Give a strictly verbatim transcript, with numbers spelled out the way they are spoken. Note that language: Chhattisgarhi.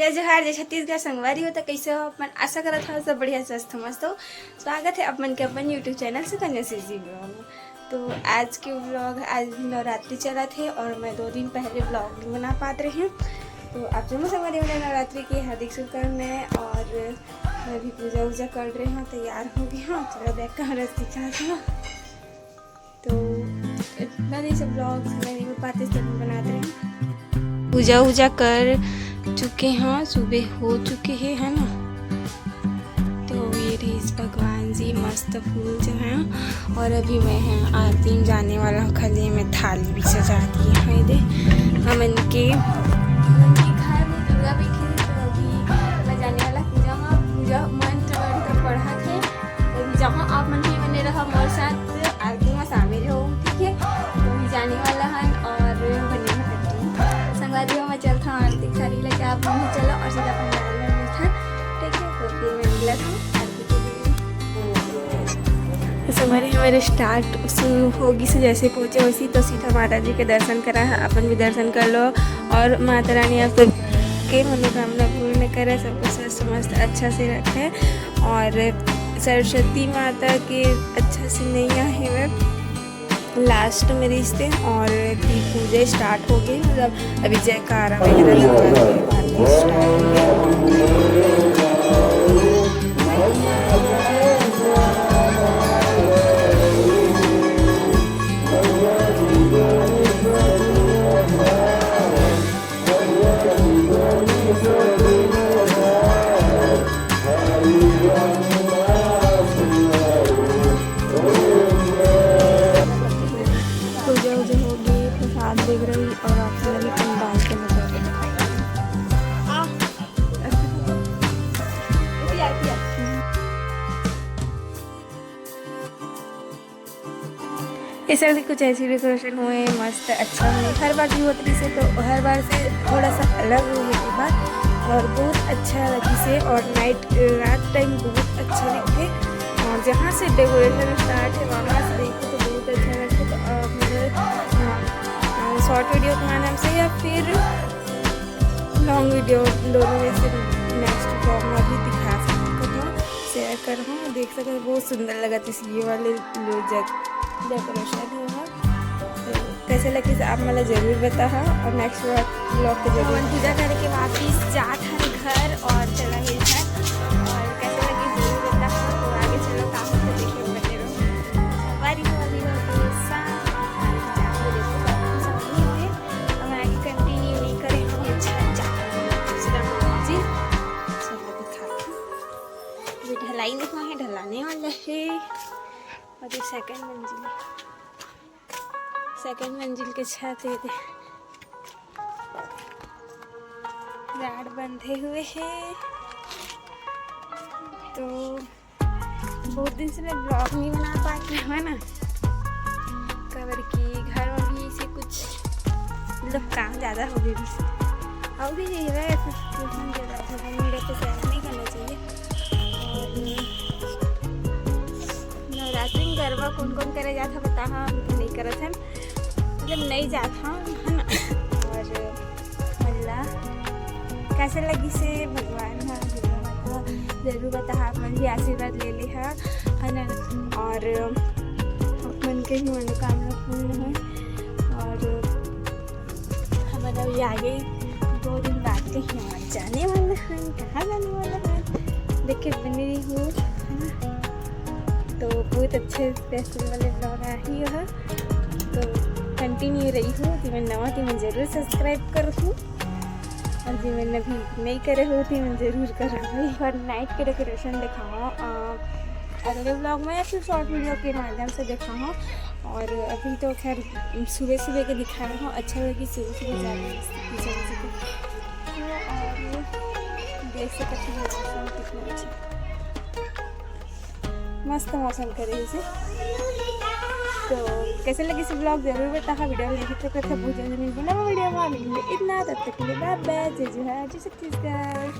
जय जोहार, जय छत्तीसगढ़। संगवारी हो त कइसे हो अपन? आशा करत हव सब बढ़िया, स्वस्थ, मस्त हो। स्वागत हे अपन के अपन YouTube channel Sukanya CG vlog में। तो आज के vlog, आज भी नवरात्रि चलत हे और मैं दो दिन पहले vlog नहीं बना पात रही हूँ। तो आप जम्मो संगवारी मन ल नवरात्रि की हार्दिक शुभकामनाएं। और मैं भी पूजा वूजा कर रही हूँ, तैयार हो गई हूँ। चलो back camera दिखाती हूँ। तो इतना दिन से vlogs मैं नहीं बना पाती, इसलिए मैं बनात रही हूँ। पूजा वूजा कर चुके हैं, सुबह हो चुके हैं, है ना। तो ये रहिस भगवान जी, मस्त फूल जो है। और अभी मैं है आरती में जाने वाला हूँ, खाली मैं थाली भी सजा दी है। ये दे हमन के, हमन के घर में दुर्गा बैठी है, तो अभी मैं जाने वाला पूजा में, पूजा मंत्र वंत्र पढ़ा के तो अभी जाओ, आप मन भी बने रहो मोर साथ, आरती में शामिल हो, ठीक है? तो अभी जाने वाला हन और बने रहो। संगवारी हो, मैं चलता हूँ आरती थाली लेके, आप मन भी चलो और सीधा पंडाल में मिलता, ठीक है? तो फिर मैं मिलत हूँ आरती के लिए। तो संगवारी, हमारे start शुरू होगी से जैसे पहुँचे वैसे तो सीधा माता जी के दर्शन करा है, अपन भी दर्शन कर लो और माता रानी आप सब के मनोकामना पूर्ण करे, सबको स्वस्थ मस्त अच्छा से रखे। और सरस्वती माता के अच्छा से नैया हेवय, last में रिहिस ते। और अभी पूजा start हो गई, मतलब अभी जयकारा वगैरह लगा के आरती start हो गई। पूजा वूजा होगी, प्रसाद देख रही और आप लोग पंडाल के नजारे। ऐसे भी कुछ ऐसी decoration हुए, मस्त अच्छा हुए। हर बार भी होत रहिसे तो हर बार से थोड़ा सा अलग हुए ये बार, और बहुत अच्छा लगिसे। और night, रात time बहुत अच्छा लगथे। और जहाँ से decoration start है वहाँ से देखो तो बहुत अच्छा लगथे। तो आप मेरे, अ, अ, short video के माध्यम से या फिर long video दोनों में से next vlog में भी दिखा सकत हूँ, share करहूँ। देख सकत हो बहुत सुंदर लगत हे ये वाले लो जग decoration हे वहाँ। तो कैसे लगिस आप मन ला जरूर बताहा और next vlog के जरूर हमन पूजा करके वापिस जात हन घर और चला गए घर। और कैसे लगिस जरूर बताहा। तो आगे चलो का होथे देखे बने रहो। हमारी वाली होती है शाम, हमारी जान को देखो, सब नहीं है। अब आगे continue नहीं करेंगे, अच्छा जाता है दूसरा मंजिल। चलो दिखाती हूँ। ये ढलाई नहीं हुआ है, ढलाने वाला है। और ये second मंजिल है, second मंजिल के छत है, ये rod बंधे हुए हैं। तो बहुत दिन से मैं vlog नहीं बना पाती हूँ, है ना, काबर कि घर में भी ऐसे कुछ मतलब काम ज़्यादा हो गई। और भी यही है, ऐसे situation ज़्यादा social media पे share नहीं करना चाहिए। और नवरात्रि में गरबा कौन कौन करे जाता बताहा, हम तो नहीं करत हन, मतलब नहीं जात हन, है ना। और मन ला कैसे लगिसे भगवान हा, दुर्गा माता, जरूर बताहा, आप मन भी आशीर्वाद ले ले हा, है ना। और आप मन के भी मनोकामना पूर्ण हो। और हमन अभी आगे दो दिन बाद कहीं और जाने वाला है, कहाँ जाने वाला है, देखे बने रही हो, है ना। तो बहुत अच्छे special वाले vlog आ ही है, तो continue रही हो, जेमन नवा तेमन जरूर subscribe करहू। और जेमन अभी नहीं करे हो, तेमन जरूर करहू। और night के decoration दिखाओ, अ, अगले vlog में या फिर short video के माध्यम से दिखाओ। और अभी तो खैर सुबह सुबह के दिखा रहा हूँ, अच्छा लगी सुबह सुबह जाने पीछे पीछे के। और देख सकते हैं मौसम कितना अच्छा। मस्त मौसम करे इसे। तो कैसे लगिस vlog जरूर बताहा, video में लिखित रखो, बहुत जल्दी मिलबो नवा video में, मिलबो इतना, तब तक के लिए bye bye, जय जोहार, जय छत्तीसगढ़।